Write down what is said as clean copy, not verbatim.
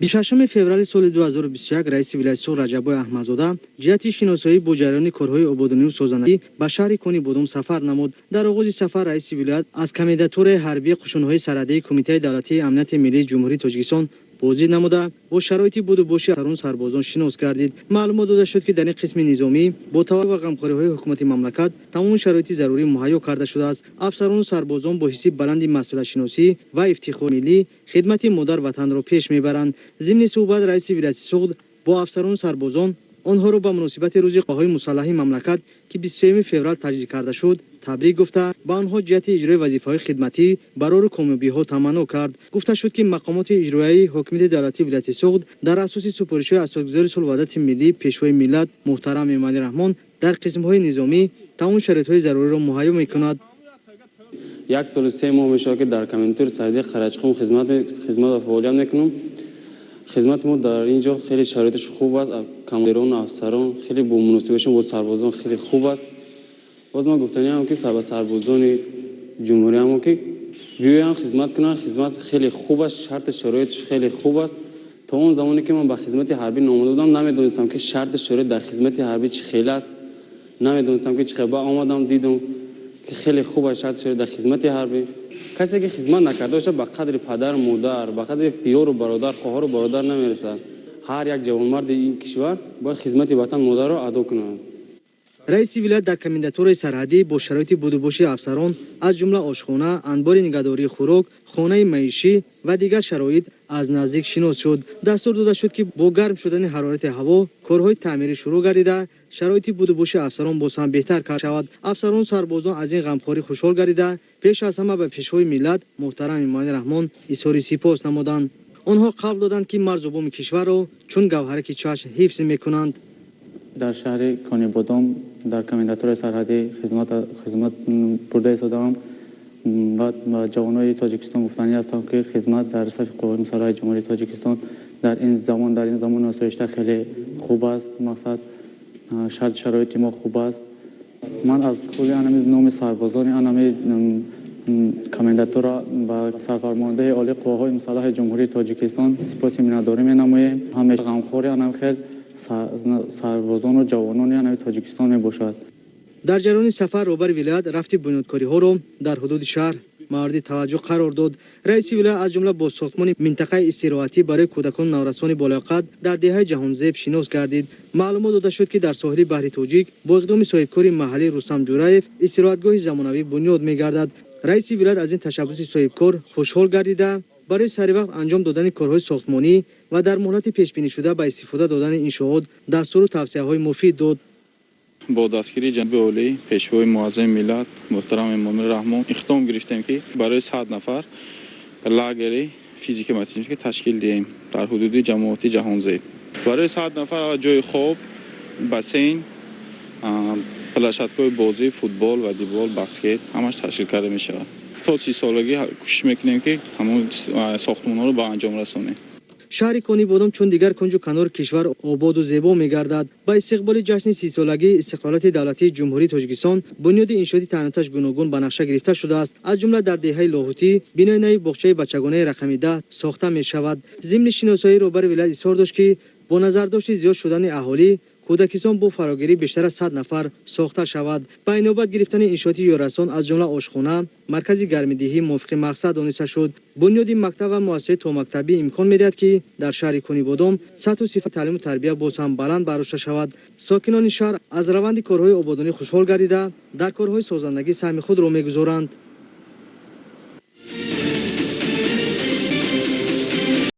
26 феврали соли 2021 раиси вилояти Суғд Раҷаббой Аҳмадзода ҷиҳати шиносоӣ бо ҷараёни корҳои ободониву созандагӣ ба шаҳри Конибодом сафар намуд. Дар оғози сафар раиси вилоят аз комендатураи ҳарбии қушунҳои сарҳадии Кумитаи давлатии амнияти миллии Ҷумҳурии Тоҷикистон боздид намуда, бо шароити будубоши афсарону сарбозон шинос гардид. Маълумот дода шуд, ки дар ин қисми низомӣ бо таваҷҷӯҳ ба ғамхориҳои ҳукумати мамлакат тамоми шароити зарурӣ муҳайё карда шудааст. Афсарону сарбозон бо ҳисси баланди масъулиятшиносӣ ва ифтихори миллӣ хидмати модар ватанро пеш мебаранд. Зимни суҳбат раиси вилояти Суғд бо афсарону сарбозон онҳоро ба муносибати Рӯзи қувваҳои мусаллаҳи мамлакат, ки 23 феврал таҷлил карда шуд, табрик гуфта, ба онҳо ҷиҳати иҷрои вазифаҳои хидматӣ барору комёбиҳо таманно кард. Гуфта шуд, ки мақомоти иҷроияи ҳокимияти давлатии вилояти Суғд дар асоси супоришҳои Асосгузори сулҳу ваҳдати миллӣ, Пешвои миллат муҳтарам Эмомалӣ Раҳмон дар қисмҳои низомӣ тамоми шароитҳои заруриро муҳайё мекунад. 1 солу 3 моҳ мешавад, ки дар комендатури сарҳадии Қарачқум хизмат ва фаъолият мекунам. Хизмати мо дар ин ҷо хеле шароиташ хуб аст. Командирону афсарон хеле бо муносибатшон бо сарбозон хеле хуб аст. Боз ман гуфтаниам, ки ба сарбозони ҷумҳуриямон, ки биёянд, хизмат кунанд. Хизмат хеле хуб аст, шарту шароиташ хеле хуб аст. То он замоне ки ман ба хизмати ҳарбӣ наомада будам, намедонистам, ки шарту шароит дар хизмати ҳарбӣ чӣ хел аст, намедонистам, ки чӣ хел. Ба омадам, дидам, ки хеле хуб аст шарту шароит дар хизмати ҳарбӣ. Касе ки хизмат накарда бошад, ба қадри падару модар, ба қадри ёру бародар, хоҳару бародар намерасад. Ҳар як ҷавонмарди ин кишвар бояд хизмати ватан модарро адо кунад. Раиси вилоят дар комендатураи сарҳадӣ бо шароити будубоши афсарон, аз ҷумла ошхона, анбори нигаҳдории хӯрок, хонаи маишӣ ва дигар шароит аз наздик шинос шуд. Дастур дода шуд, ки бо гарм шудани ҳарорати ҳаво корҳои таъмирӣ шурӯъ гардида, шароити будубоши афсарон боз ҳам беҳтар карда шавад. Афсарону сарбозон аз ин ғамхорӣ хушҳол гардида, пеш аз ҳама ба Пешвои миллат муҳтарам Эмомалӣ Раҳмон изҳори сипос намуданд. Онҳо қавл доданд, ки марзу буми кишварро чун гавҳараки чашм ҳифз мекунанд. Дар шаҳри Конибодом дар комендатураи сарҳадӣ хизмат бурда истодаам. Баъд ба ҷавонони Тоҷикистон гуфтанӣ ҳастам, ки хизмат дар сафи қувваҳои мусаллаҳи Ҷумҳурии Тоҷикистон дар ин замони осоишта хеле хуб аст. Мақсад, шарт шароити мо хуб аст. Ман аз худи анами номи сарбозони анами комендатура ба сарфармондеҳи олии қувваҳои мусаллаҳи Ҷумҳурии Тоҷикистон сипоси миннатдорӣ менамоем. Ҳамеша ғамхори анами хел сарбозону ҷавонони анами Тоҷикистон мебошад. Дар ҷараёни сафар роҳбари вилоят рафти бунёдкориҳоро дар ҳудуди шаҳр мавриди таваҷҷӯҳ қарор дод. Раиси вилоят аз ҷумла бо сохтмони минтақаи истироҳатӣ барои кӯдакону наврасони болаёқат дар деҳаи Ҷаҳонзеб шинос гардид. Маълумот дода шуд, ки дар соҳили баҳри Тоҷик бо иқдоми соҳибкори маҳаллӣ Рустам Ҷураев истироҳатгоҳи замонавӣ бунёд мегардад. Раиси вилоят аз ин ташаббуси соҳибкор хушҳол гардида, барои саривақт анҷом додани корҳои сохтмонӣ ва дар муҳлати пешбинишуда ба истифода додани иншоот дастуру тавсияҳои муфид дод. Бо дастгирии ҷаноби олӣ, Пешвои муаззами миллат муҳтарам Эмомалӣ Раҳмон иқдом гирифтем, ки барои 100 нафар лагери физика математика ташкил диҳем дар ҳудуди ҷамоати Ҷаҳонзеб. Барои 100 нафар ҷои хоб, бассейн, площадкаҳои бозӣ, футбол, волейбол, баскет, ҳамаш ташкил карда мешавад. То 30-солагӣ кӯшиш мекунем, ки ҳамон сохтмонҳоро ба анҷом расонем. Шаҳри Конибодом чун дигар кунҷу канори кишвар ободу зебо мегардад. Ба истиқболи ҷашни 30-солагии истиқлолияти давлатии Ҷумҳурии Тоҷикистон бунёди иншооти таъиноташ гуногун ба нақша гирифта шудааст. Аз ҷумла дар деҳаи Лоҳутӣ бинои нави боғчаи бачагонаи рақами 10 сохта мешавад. Зимни шиносоии роҳбари вилоят изҳор дошт, ки бо назардошти зиёд шудани аҳолӣ кӯдакистон бо фарогирӣ бештар аз 100 нафар сохта шавад. Ба инобат гирифтани иншооти ёррасон, аз ҷумла ошхона, маркази гармидиҳӣ мувофиқи мақсад дониста шуд. Бунёди мактаб ва муассисаи томактабӣ имкон медиҳад, ки дар шаҳри Конибодом сатҳу сифати таълиму тарбия боз ҳам баланд бардошта шавад. Сокинони шаҳр аз раванди корҳои ободонӣ хушҳол гардида, дар корҳои созандагӣ саҳми худро мегузоранд.